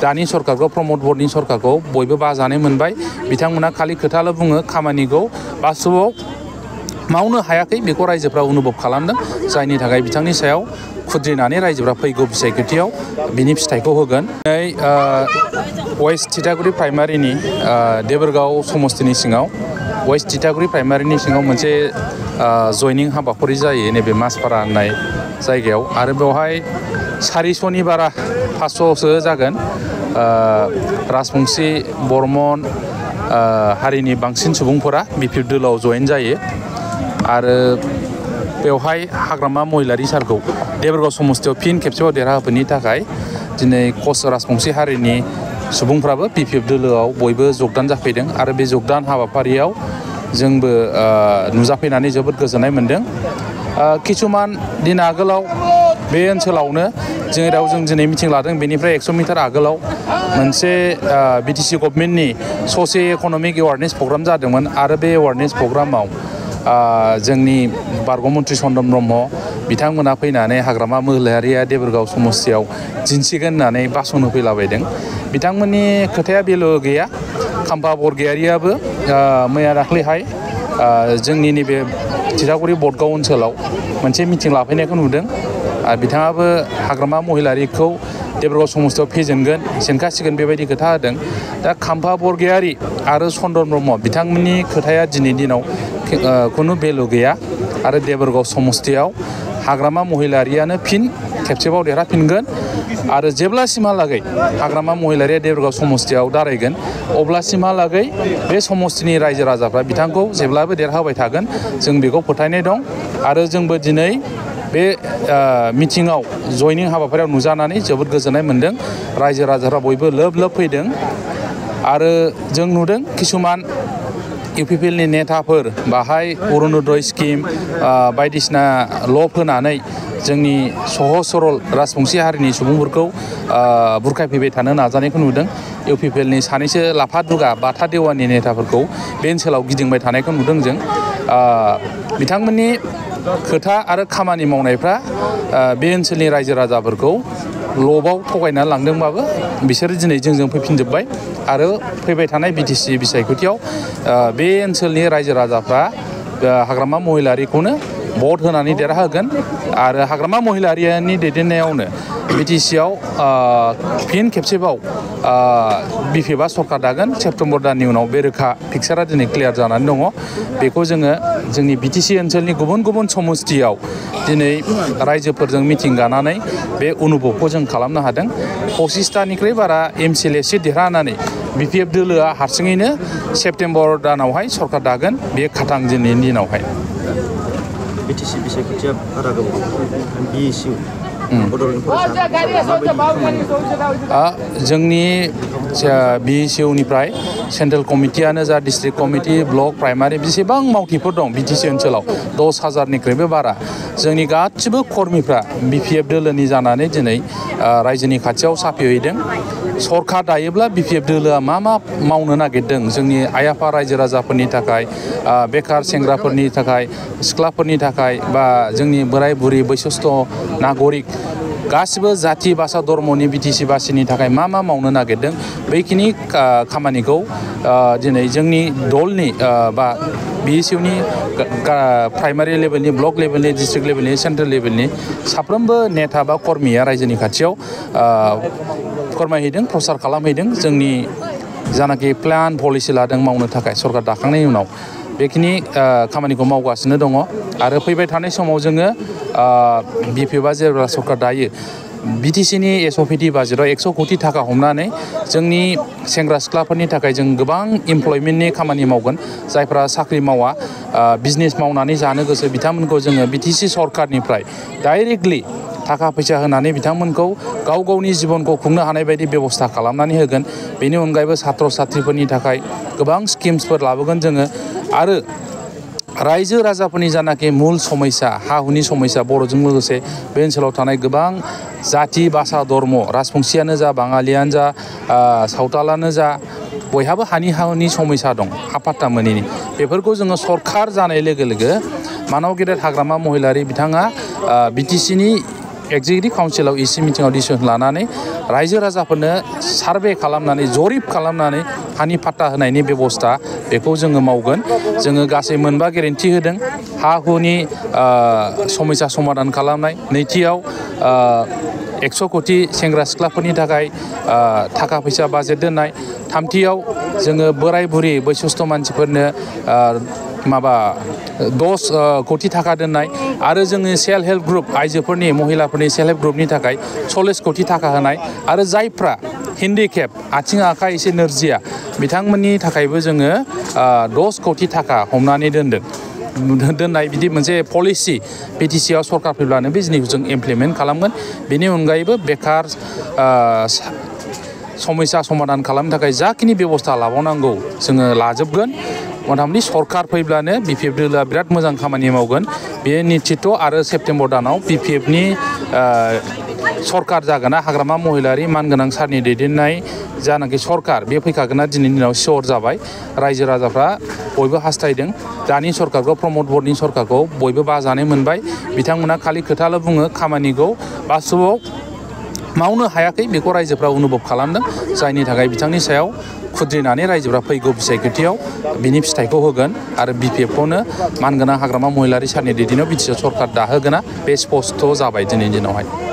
दानि सरकारखौ प्रमद बर'नि सरकारखौ बयबो बाजानाय मोनबाय बिथांमोना खालि खोथाल' बुङो खामानिखौ बास्तबाव मावनो हायाखै बेखौ रायजोफ्रा अनुभब खालामदों जायनि थाखाय बिथांनि सायाव खुद्रिनानै रायजोफ्रा फैगौ बिसायख'थियाव बिनि फिथाइखौ होगोन। वेस्ट थिथागुरि प्राइमारिनि देबोरगाव समस्तिनि सिङाव वेस्ट थिथागुरि प्राइमारिनि सिङाव मोनसे जयनिं हाबाफारि जायो नैबे मासपारा होननाय जायगायाव आरो बेवहाय 400नि बारा 500सो जागोन राजबंसि बर्मन हारिनि बांसिन सुबुंफोरा बिपिएफ दोलोआव जयेन जायो आरो बेवहाय हाग्रामा महिलारि सारखौ देबोरगाव समस्तियाव फिन खेबसेबाव देरहाहोफिननो थाखाय दिनै कच राजबंसि हारिनि सुबुंफ्राबो बिपिएफ दोलोआव बयबो जगदान जाफैदों आरो बे जगदान हाबाफारियाव जोंबो नुजाफैनानै जोबोद गोजोननाय मोनदों। किसुमान दिन आगोलाव बे ओनसोलावनो जेराव जों दिनै मिटिं लादों बेनिफ्राय 100 मिटार आगोलाव मोनसे बिटिसि गभर्नमेन्टनि ससिय इक'नमिक एवारनेस प्रग्राम जादोंमोन आरो बे एवारनेस प्रग्रामाव जोंनि बारग' मन्त्रि चन्दन ब्रह्म बिथांमोना फैनानै हाग्रामा महिलारिया देबोरगाव समस्तियाव दिन्थिगोन होननानै भाषण होफैलाबायदों। बिथांमोननि खोथाया बेल' गैया खाम्फा बरगयारियाबो मैया दाख्लैहाय जोंनि नैबे थिथागुरि बटगाव ओनसोलाव मोनसे मिटिं लाफैनायखौ नुदों बिथाङाबो हाग्रामा महिलारिखौ देबोरगाव समस्तियाव फेजेनगोन जेनखासिगोन बेबायदि खोथा होदों। दा खाम्फा बरगयारि आरो चन्दन ब्रह्म बिथांमोननि खोथाया दिनैनि दिनाव खुनु भेलु गैया आरो देबोरगाव समस्तियाव हाग्रामा महिलारियानो फिन खेबसेबाव देरहाफिनगोन आरो जेब्लासिमहालागै हाग्रामा महिलारिया देबोरगाव समस्तियाव दारायगोन अब्लासिमहालागै बे समस्तिनि रायजो राजाफ्रा बिथांखौ जेब्लाबो देरहाबाय थागोन जों बेखौ फोथायनाय दं आरो जोंबो दिनै बे मिटिङाव जयनिं हाबाफारियाव नुजानानै जोबोद गोजोननाय मोनदों। रायजो राजाफ्रा बयबो लोब लोब फैदों आरो जों नुदों किसुमान इउपिपिएलनि नेताफोर बाहाय अरुणोदय स्किम बायदिसिना लब होनानै जोंनि सहज सरल राजबंसि हारिनि सुबुंफोरखौ बुरखायफैबाय थानो नाजानायखौ नुदों। इउपिपिएलनि सानैसो लाफा दुगा बाथा देवानि नेताफोरखौ बे ओनसोलाव गिदिंबाय थानायखौ नुदों जों। बिथांमोननि खोथा आरो खामानि मावनायफ्रा बे ओनसोलनि रायजो राजाफोरखौ लबाव थगायना लांदोंबाबो बिसोरो दिनै जोंजों फैफिनजोब्बाय आरो फैबाय थानाय बिटिसि बिसायख'थियाव बे ओनसोलनि रायजो राजाफ्रा हाग्रामा महिलारिखौनो भट होनानै देरहाहोगोन आरो हाग्रामा महिलारिनि दैदेननायावनो बिटिसिआव फिन खेबसेबाव बिपिएफआ सरकार दागोन सेप्तेम्बर दाननि उनाव बे रोखा पिक्सारा दिनै क्लियार जानानै दङ। बेखौ जोङो जोंनि बिटिसि ओनसोलनि गुबुन गुबुन समस्तियाव दिनै रायजोफोरजों मिटिं गानानै बे अनुभबखौ जों खालामनो हादों। 25टानिख्रुइ बारा एमसिएलए सिट देरहानानै बिपिएफ दोलोआ हारसिङैनो सेप्तेम्बर दानावहाय सरकार दागोन बे खाथां दिनैनि दिनावहाय। बिटिसि बिसायख'थिया बारा गोबाव बिएसइउ जोंनि बिएसइउनिफ्राय सेन्ट्रेल कमिटियानो जा डिस्ट्रिक्ट कमिटि ब्लक प्राइमारि बेसेबां मावथिफोर दं बिटिसि ओनसोलाव 10,000निख्रुइबो बारा जोंनि गासिबो कर्मिफ्रा बिपिएफ दोलोनि जानानै दिनै रायजोनि खाथियाव साफिहैदों। सरकार दायोब्ला बिपिएफ दोलोआ मा मावनो नागिरदों जोंनि आइ आफा रायजो राजाफोरनि थाखाय बेकार सेंग्राफोरनि थाखाय सिख्लाफोरनि थाखाय बा जोंनि बोराय बुरि बैसोस्थ नागरिक गासिबो जाति भाषा धर्मनि बिटिसि बासिनि थाखाय मा मावनो नागिरदों बैखिनि खामानिखौ दिनै जोंनि दलनि बा बिएसइउनि प्राइमारि लेभेलनि ब्लक लेभेलनि डिस्ट्रिक्ट लेभेलनि सेन्ट्रेल लेभेलनि साफ्रोमबो नेता बा कर्मिया रायजोनि खाथियाव फोरमायहैदों प्रसार खालामहैदों जोंनि जानाखि प्लान पलिसि लादों मावनो थाखाय सरकार दाखांनायनि उनाव बेखिनि खामानिखौ मावगासिनो दङ आरो फैबाय थानाय समाव जोङो बिपिएफआ जेब्ला सरकार दायो बिटिसिनि एसअपिटि बाजेटआव 100 कोटि थाखा हमनानै जोंनि सेंग्रा सिख्लाफोरनि थाखाय जों गोबां इमप्लयमेन्टनि खामानि मावगोन जायफ्रा साख्रि मावा बिजनेस मावनानै जानो गोसो बिथांमोनखौ जोङो बिटिसि सरकारनिफ्राय डाइरेक्टलि थाखा फैसा होनानै बिथांमोनखौ गाव गावनि जिबनखौ खुंनो हानाय बायदि बेबस्था खालामनानै होगोन। बेनि अनगायैबो छात्र छात्रिफोरनि थाखाय गोबां स्किम्सफोर लाबोगोन जोङो आरो रायजो राजाफोरनि जानाखि मुल समस्या हा हुनि समस्या बर'जों लोगोसे बे ओनसोलाव थानाय गोबां जाति भाषा धर्म राजबंसियानो जा बाङालियानो जा सावतालानो जा बयहाबो हानि हानि समस्या दं हा पाट्टा मोनैनि बेफोरखौ जोङो सरकार जानाय लोगो लोगो मानव गेदेर हाग्रामा महिलारि बिथाङा बिटिसिनि एक्जिकिउटिभ काउन्सिलाव इसि मिटिङाव डिसिसन लानानै रायजो राजाफोरनो सार्भे खालामनानै जरिब खालामनानै हानि पाट्टा होनायनि बेबस्था बेखौ जोङो मावगोन। जोङो गासै मोनबा गेरेन्टि होदों। हा हुनि समस्या समाधान खालामनाय, नैथियाव 100 कोटि सेंग्रा सिख्लाफोरनि थाखाय थाखा फैसा बाजेट दोननाय, थामथियाव जोङो बोराय बुरि बैसोस्थ मानसिफोरनो 10 कोटि थाखा दोननाय आरो जोंनि सेल्फ हेल्प ग्रुप आइजोफोरनि महिलाफोरनि सेल्फ हेल्प ग्रुपनि थाखाय 40 कोटि थाखा होनाय आरो जायफ्रा हेन्डिकेप आथिं आखाइ एसे नोरजिया बिथांमोननि थाखायबो जोङो 10 कोटि थाखा हमनानै दोननाय बिदि मोनसे पलिसि बिटिसिआव सरकार फैब्लानो बे जिनिसखौ जों इमप्लिमेन्ट खालामगोन। बेनि अनगायैबो बेकार समस्या समाधान खालामनो थाखाय जाखिनि बेबस्था लाबावनांगौ जोङो लाजोबगोन। मथामथि सरकार फैब्लानो बिपिएफ दोलोआ बिराद मोजां खामानि मावगोन। बे निश्चित आरो सेप्तेम्बर दानाव बिपिएफनि सरकार जागोना हाग्रामा महिलारि मानगोनां सारनि दैदेननाय जानाखि सरकार बे फैखागोना दिनैनि दिनाव सियर जाबाय। रायजो राजाफ्रा बयबो हास्थायदों। दानि सरकारखौ प्रमद बर्डनि सरकारखौ बयबो बाजानाय मोनबाय। बिथांमोना खालि खोथाल' बुङो, खामानिखौ बास्तबाव मावनो हायाखै बेखौ रायजोफ्रा अनुभब खालामदों। जायनि थाखाय बिथांनि सायाव खुद्रिनानै रायजोफ्रा फैगौ बिसायख'थियाव बिनि फिथाइखौ होगोन आरो बिपिएफखौनो मानगोनां हाग्रामा महिलारि सारनि दैदेननायाव बिटिसि सरकार दाहोगोना बे स्पष्ट जाबाय दिनैनि दिनावहाय।